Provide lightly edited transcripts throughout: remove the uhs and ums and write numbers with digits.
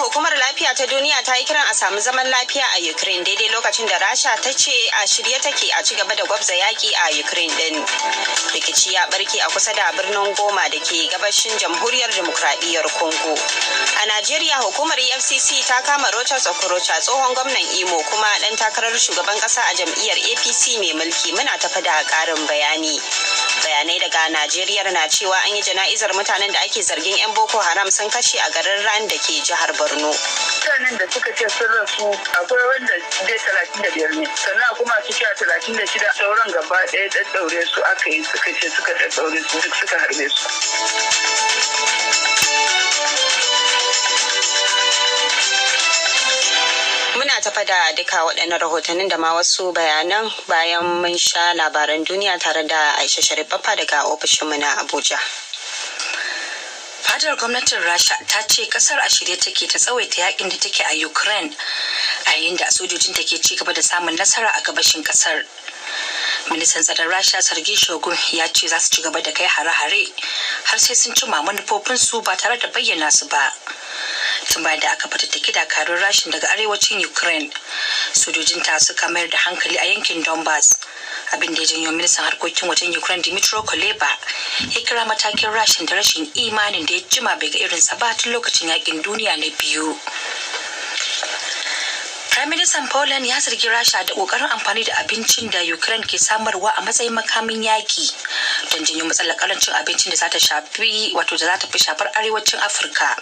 Hukumar Lafiya ta Duniya ta yi kiran a samu zaman lafiya a Ukraine daidai lokacin da Rasha ta ce a shirye take a ci gaba da gwabza yaki a Ukraine din. Rikici ya barke a kusa da birnin Goma da ke gabashin Jamhuriyar Dimokradiyyar Congo. A Najeriya, hukumar EFCC ta kama Rochas Okorocha, tsohon gwamnan Imo kuma dan takarar shugaban kasa a jam'iyyar APC mai mulki. Muna tafi da karin bayani. Bayanai daga Najeriya na cewa an yi jana'izar mutanen da ake zargin 'yan Boko Haram sun kashe a garin Rann da ke jihar Borno. Mutanen da suka ce sun rasu, akwai wanda dai 35 ne, sannan kuma masu cewa 36. Sauran gaba ɗaya ɗaɗɗaure su aka yi, suka ce suka ɗaɗɗaure su duk, suka harbe su. Muna tafa da duka waɗannan rahotannin da ma wasu bayanan bayan mun sha labaran duniya tare da Aisha Sharif Baffa daga ofishinmu na Abuja. Fadar gwamnatin Rasha ta ce kasar a shirye take ta tsawaita yakin da take a Ukraine a yayin da sojojin take ci gaba da samun nasara a gabashin kasar. Ministan tsaron Rasha Sergei Shoigu ya ce za su ci gaba da kai hare-hare har sai sun cimma manufofinsu ba tare da bayyana su ba. Tun bayan da aka fatattaki dakarun Rashin daga arewacin Ukraine, sojojin ta suka mayar da hankali a yankin Donbass, abin da ya janyo ministan harkokin wajen Ukraine Dmytro Kuleba ya kira matakin Rashin da rashin imanin da ya jima bai ga irinsa ba tun lokacin yakin duniya na biyu. Prime Minister Poland ya zargi Rasha da kokarin amfani da abincin da Ukraine ke samarwa a matsayin makamin yaki don janyo matsalar karancin abincin da za ta shafi, wato da za ta fi shafar arewacin Afirka.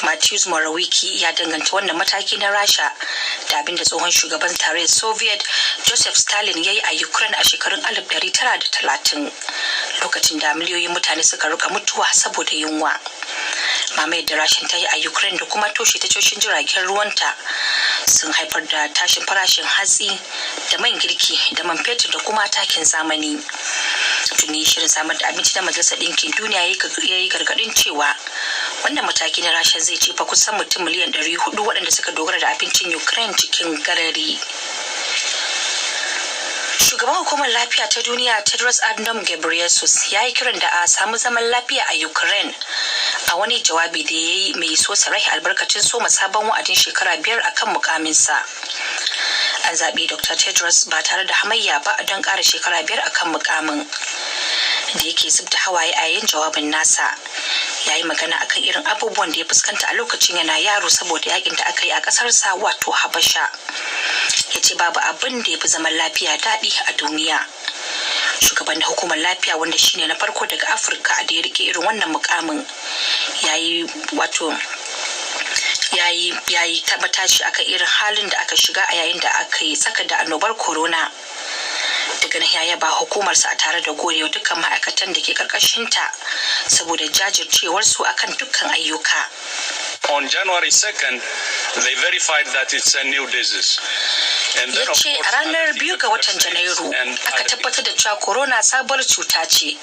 Mateusz Morawiecki ya danganta wannan mataki na Rasha da abin da tsohon shugaban tarayyar Soviet Joseph Stalin ya yi a Ukraine a shekarun 1930, lokacin da miliyoyin mutane suka rika mutuwa saboda yunwa. Mamayar da Rashin ta yi a Ukraine da kuma toshe tashoshin jiragen ruwanta sun haifar da tashin farashin hatsi da man girki da man fetur da kuma takin zamani. Tuni shirin samar da abinci na Majalisar Ɗinkin Duniya ya yi gargaɗin cewa wannan mataki na Rasha zai jefa kusan mutum miliyan 400 waɗanda suka dogara da abincin Ukraine cikin garari. Shugaban Hukumar Lafiya ta Duniya Tedros Adhanom Ghebreyesus ya yi kiran da a samu zaman lafiya a Ukraine a wani jawabi da ya yi mai sosa rai albarkacin soma sabon wa'adin shekara 5 akan mukaminsa. An zaɓi Dr. Tedros ba tare da hamayya ba don ƙara shekara 5 akan mukamin. Da yake zub da hawaye a yayin jawabin nasa, ya yi magana akan irin abubuwan da ya fuskanta a lokacin yana yaro saboda yakin da aka yi a ƙasarsa, wato Habasha. Ya ce babu abin da ya fi zaman lafiya daɗi a duniya. Shugaban hukumar lafiya, wanda shine na farko daga Afirka da ya rike irin wannan mukamin, yayi wato yayi taɓa tashi akan irin halin da aka shiga a yayin da aka yi tsaka da annobar corona. Daga nan ya yaba hukumarsa a tare da godewa dukkan ma'aikatan da ke karkashinta saboda jajircewarsu akan dukkan ayyuka. On January 2nd, they verified that it's a new disease. Ya ce a ranar 2 ga watan Janairu aka tabbatar da cewa corona sabuwar cuta ce.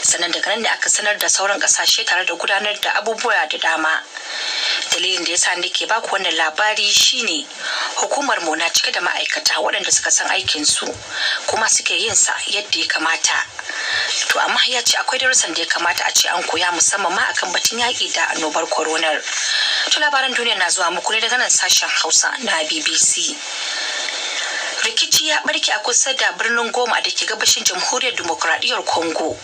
Sannan daga nan ne aka sanar da sauran kasashe tare da gudanar da abubuwa da dama. Dalilin da yasa nake baku wannan labari shine hukumar mu na cike da ma'aikata waɗanda suka san aikin su kuma suke yin sa yadda ya kamata. To amma ya ce akwai darussan da ya kamata a ce an koya, musamman ma akan batun yaƙi da annobar coronar. To, labaran duniya na zuwa muku ne daga nan sashen Hausa na BBC. Rikici ya barke a kusa da birnin Goma da ke gabashin Jamhuriyar Dimokuraɗiyyar Congo.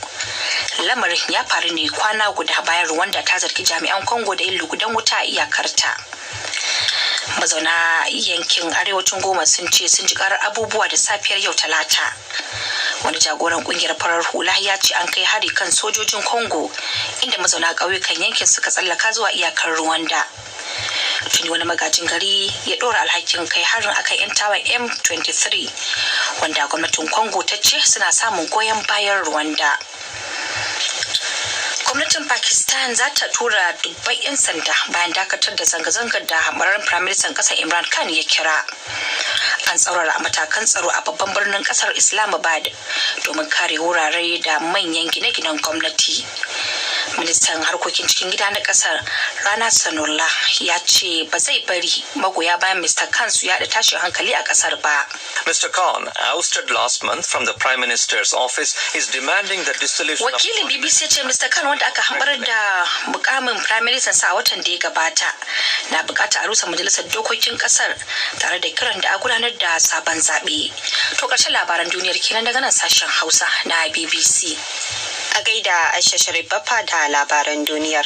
Lamarin ya faru ne kwana guda bayan Rwanda ta zargi jami'an Congo da yin lugudan wuta a iyakarta. Mazauna yankin arewacin Goma sun ce sun ji karar abubuwa da safiyar yau Talata. Wani jagoran kungiyar farar hula ya ce an kai hari kan sojojin Congo, inda mazauna ƙauyukan yankin suka tsallaka zuwa iyakar Rwanda. Tuni wani magajin gari ya ɗora alhakin kai harin akan 'yan tawayen M23, wanda gwamnatin Congo ta ce suna samun goyon bayan Rwanda. Gwamnatin Pakistan za ta tura dubban 'yan sanda bayan dakatar da zanga-zangar da hambararren firaministan kasar Imran Khan ya kira. An tsaurara matakan tsaro a babban birnin kasar Islamabad domin kare wurare da manyan gine-ginen gwamnati. Ministan harkokin cikin gida na kasar, Rana Sanullah, ya ce ba zai bari magoya bayan Mr. Khan su yada tashin hankali a kasar ba. Mr. Khan, ousted last month from the Prime Minister's office, is demanding the dissolution of Wakilin BBC ya ce Mr. Khan, wanda aka hambar da mukamin Prime Minister sa a watan da ya gabata, na bukata a rusa majalisar dokokin kasar tare da kiran da a gudanar da sabon zaɓe. To, ƙarshen labaran duniyar kenan daga nan sashen Hausa na BBC. A gaida Aisha Sharif Baffa da labaran duniyar.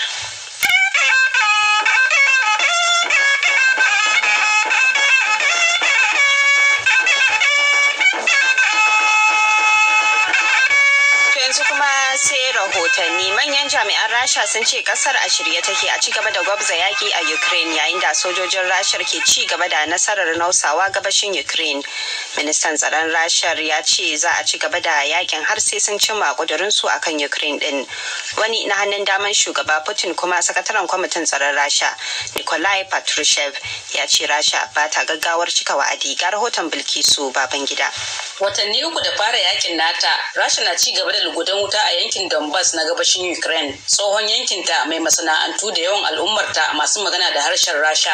To, yanzu kuma sai rahotanni. Manyan jami'an Rasha sun ce kasar a shirye take a ci gaba da gwabza yaki a Ukraine, yayin da sojojin Rashar ke ci gaba da nasarar nausawa gabashin Ukraine. Ministan tsaron Rashar ya ce za a ci gaba da yakin har sai sun cimma kudurinsu akan Ukraine din. Wani na hannun daman shugaba Putin kuma sakataren kwamitin tsaron Rasha, Nikolai Patrushev, ya ce Rasha ba ta gaggawar cika wa'adi. Ga rahoton Bilkisu Babangida. Watanni 3 da fara yakin nata, Rasha na ci gaba da lugudan wuta a yankin Donbass na gabashin Ukraine, tsohon yankinta mai masana'antu da yawan al'ummarta masu magana da harshen Rasha.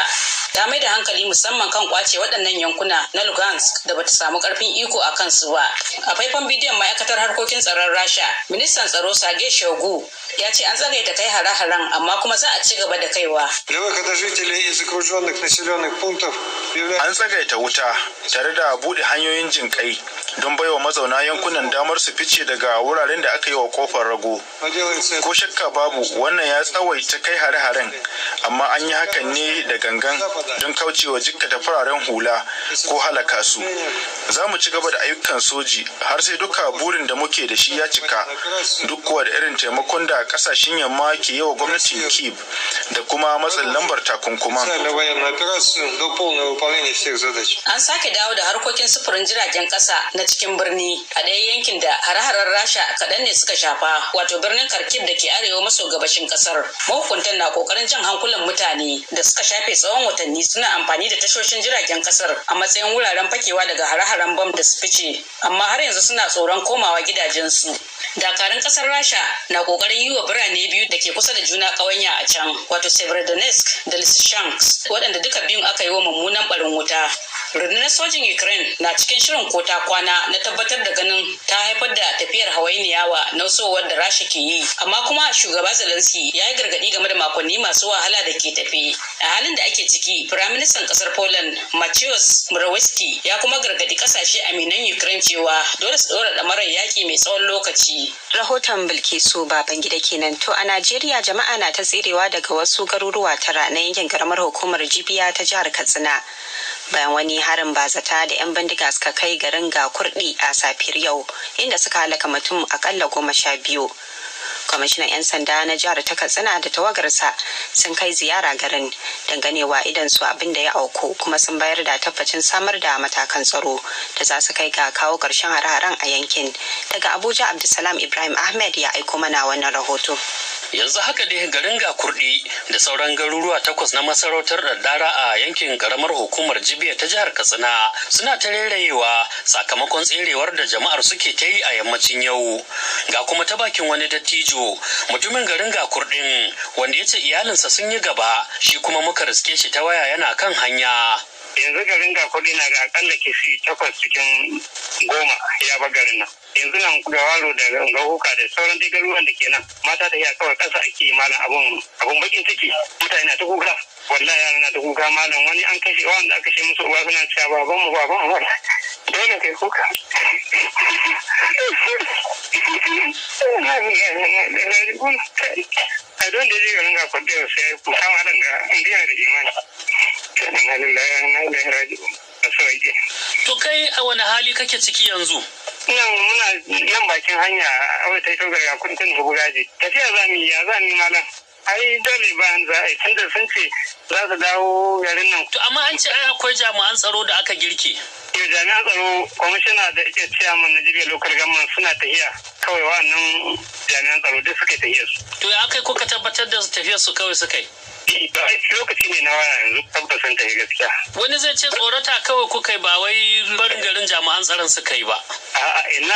Ta mai da hankali musamman kan kwace waɗannan yankuna na Lugansk da bata samu karfin iko a kansu ba. A faifan bidiyon ma'aikatar harkokin tsaron Rasha, ministan tsaro Sergei Shoigu ya ce an tsagaita kai hare-haren, amma kuma za a ci gaba da kaiwa. Для выхода жителей из окруженных населенных пунктов An tsagaita wuta tare da buɗe hanyoyin jinƙai don baiwa mazauna yankunan damar su fice daga wuraren da aka yi wa kofar rago. Ko shakka babu, wannan ya tsawaita kai hare-haren, amma an yi hakan ne da gangan don kaucewa jikkata fararen hula ko halaka su. Za mu ci gaba da ayyukan soji har sai duka burin da muke da shi ya cika, duk kuwa da irin taimakon da kasashen yamma ke yi wa gwamnatin Kiev da kuma matsin lambar takunkuman. An sake dawo da harkokin sufurin jiragen kasa na cikin birni a ɗaya yankin da hare-haren Rasha kaɗan ne suka shafa, wato birnin Kharkiv da ke arewa maso gabashin ƙasar. Mahukuntan na ƙoƙarin jan hankulan mutane da suka shafe tsawon watanni suna amfani da tashoshin jiragen ƙasar a matsayin wuraren fakewa daga hare-haren bam da su fice, amma har yanzu suna tsoron komawa gidajensu. Dakarun ƙasar Rasha na ƙoƙarin yi wa birane biyu da ke kusa da juna ƙawanya a can, wato Severodonetsk da Lysychansk, waɗanda duka biyun aka yi wa mummunan barin wuta. Rundunar sojin Ukraine na cikin shirin kota kwana na tabbatar da ganin ta haifar da tafiyar hawainiya wa nausowar da Rasha ke yi, amma kuma shugaba Zelensky ya yi gargaɗi game da makonni masu wahala da ke tafe. A halin da ake ciki, firaministan ƙasar Poland Mateusz Morawiecki ya kuma gargaɗi ƙasashe aminan Ukraine cewa dole su ɗora ɗamarar yaƙi mai tsawon lokaci. Rahoton Bilkisu Babangida kenan. To, a Najeriya, jama'a na ta tserewa daga wasu garuruwa tara na yankin karamar hukumar Jibiya ta jihar Katsina, bayan wani harin bazata da 'yan bindiga suka kai garin Ga Kurdi a safiyar yau, inda suka halaka mutum akalla 12. Kwamishinan 'yan sanda na jihar ta Katsina da tawagarsa sun kai ziyara garin danganewa idan su abin da ya auku, kuma sun bayar da tabbacin samar da matakan tsaro da za su kai ga kawo ƙarshen hare-haren a yankin. Daga Abuja, Abdulsalam Ibrahim Ahmed ya aiko mana wannan rahoto. Yanzu haka dai garin Gakurdi da sauran garuruwa takwas na masarautar Daddara a yankin karamar hukumar Jibiya ta jihar Katsina suna ta rerayewa sakamakon tserewar da jama'ar suke ta yi a yammacin yau. Ga kuma ta bakin wani dattijo mutumin garin Gakurdin, wanda ya ce iyalinsa sun yi gaba, shi kuma muka riske shi ta waya yana kan hanya. Yanzu garin Gakurdi na ga akalla kishi 8 cikin 10 ya bar garin nan. Yanzu nan ga Waro da Gahuka da sauran dai garuruwan da ke nan, mata da iya kawai ƙasa ake yi. Malam, abun bakin ciki, mutane na ta kuka, wallahi yara na ta kuka. Malam, wani an kashe, wanda aka kashe musu uba suna cewa baban mu, baban mu. Dole kai kuka. A don da je garin Gakurdi sai kuka, malam, ga indiya da imani. Inna lillahi wa inna ilaihi raji'un. To, kai a wani hali kake ciki yanzu? Nan muna nan bakin hanya a wata ita ga kuntun Bugaji. Tafiya za mu yi, ya za mu yi, malam? Ai dole bayan za a yi, tunda sun ce za su dawo garin nan. To, amma an ce ai akwai jami'an tsaro da aka girke. Yau jami'an tsaro, kwamishina da ake ciyaman na Jibiya Local Government suna tahiya kawai, wa'annan jami'an tsaro duk suka tahiya su. To, ya aka kuka tabbatar da tafiyar su kawai suka yi? Lokaci ne na waya yanzu, tabbas sun tafi gaskiya. Wani zai ce tsorata kawai kuka yi, ba wai barin garin jami'an tsaron suka yi ba. A'a, ina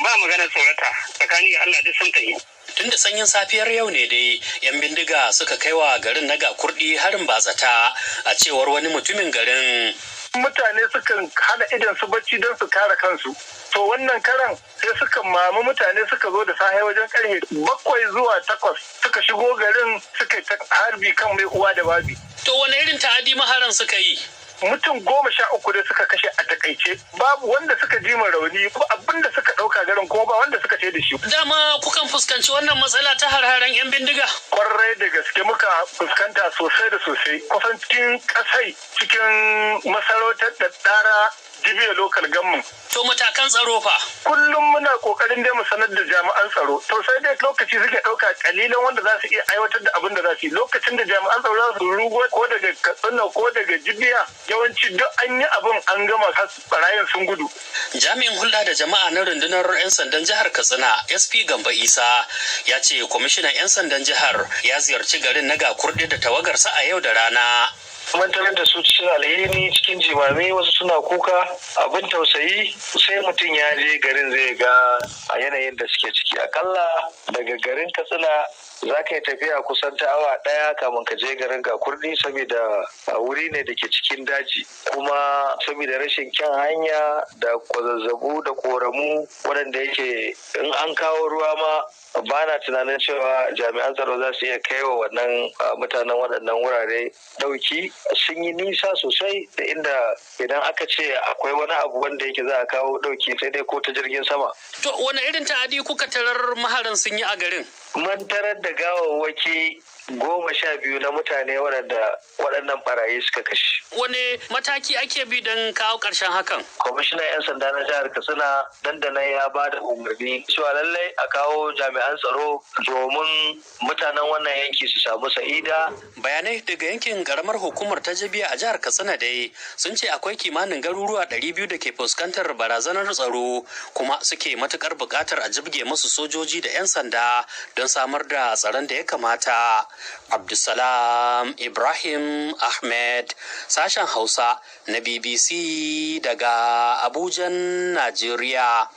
ba magana tsorata, tsakani ga Allah duk sun tafi. Tun da sanyin safiyar yau ne dai 'yan bindiga suka kai wa garin na Gakurdi harin bazata, a cewar wani mutumin garin. Mutane sukan hana idan su bacci don su kare kansu. To wannan karan sai suka mami mutane, suka zo da safe wajen karfe 7 zuwa 8, suka shigo garin, suka ta harbi kan mai uwa da wabi. To wani irin ta'adi maharan suka yi? Mutum 13 da suka kashe a takaice, babu wanda suka ji ma rauni ko abin da suka ɗauka garin, kuma ba wanda suka ce da shi. Dama kukan fuskanci wannan matsala ta har-haren 'yan bindiga? Kwarai da gaske muka fuskanta, sosai da sosai, kusan cikin kasai, cikin masarautar Daddara, Jibiya Local Government. To matakan tsaro fa? Kullum muna kokarin dai mu sanar da jami'an tsaro. To sai dai lokaci suke ɗauka kalilan wanda za su iya aiwatar da abin da za su yi. Lokacin da jami'an tsaro za su rugo ko daga Katsina ko daga Jibiya, yawanci duk an yi abin an gama, barayin sun gudu. Jami'in hulɗa da jama'a na rundunar 'yan sandan jihar Katsina, SP Gamba Isa, ya ce kwamishinan 'yan sandan jihar ya ziyarci garin na Gakurɗi da tawagarsa a yau da rana. Mun tarar da su cikin alhini, cikin jimami, wasu suna kuka, abin tausayi. Sai mutum ya je garin zai ga a yanayin da suke ciki. Akalla daga garin Katsina za ka yi tafiya kusan ta awa 1 kamun ka je garin Gakurdi, saboda wuri ne da ke cikin daji, kuma saboda rashin kyan hanya da kwazazzabu da koramu waɗanda yake in an kawo ruwa ma, ba na tunanin cewa jami'an tsaro za su iya kai wa wannan mutanen waɗannan wurare ɗauki. Sun yi nisa sosai da inda idan aka ce akwai wani abu wanda yake za a kawo ɗauki, sai dai ko ta jirgin sama. To wani irin ta'adi kuka tarar maharan sun yi a garin? Mun tarar da gawawwaki 12 na mutane waɗanda waɗannan barayi suka kashe. Wane mataki ake bi don kawo ƙarshen hakan? Kwamishinan 'yan sanda na jihar Katsina dandanan ya ba da umarni cewa lallai a kawo jami'an tsaro domin mutanen wannan yanki su samu sa'ida. Bayanai daga yankin karamar hukumar ta Jibiya a jihar Katsina dai sun ce akwai kimanin garuruwa 200 da ke fuskantar barazanar tsaro, kuma suke matukar buƙatar a jibge musu sojoji da 'yan sanda don samar da tsaron da ya kamata. Abdulsalam Ibrahim Ahmed, sashen Hausa na BBC daga Abujan, Najeriya.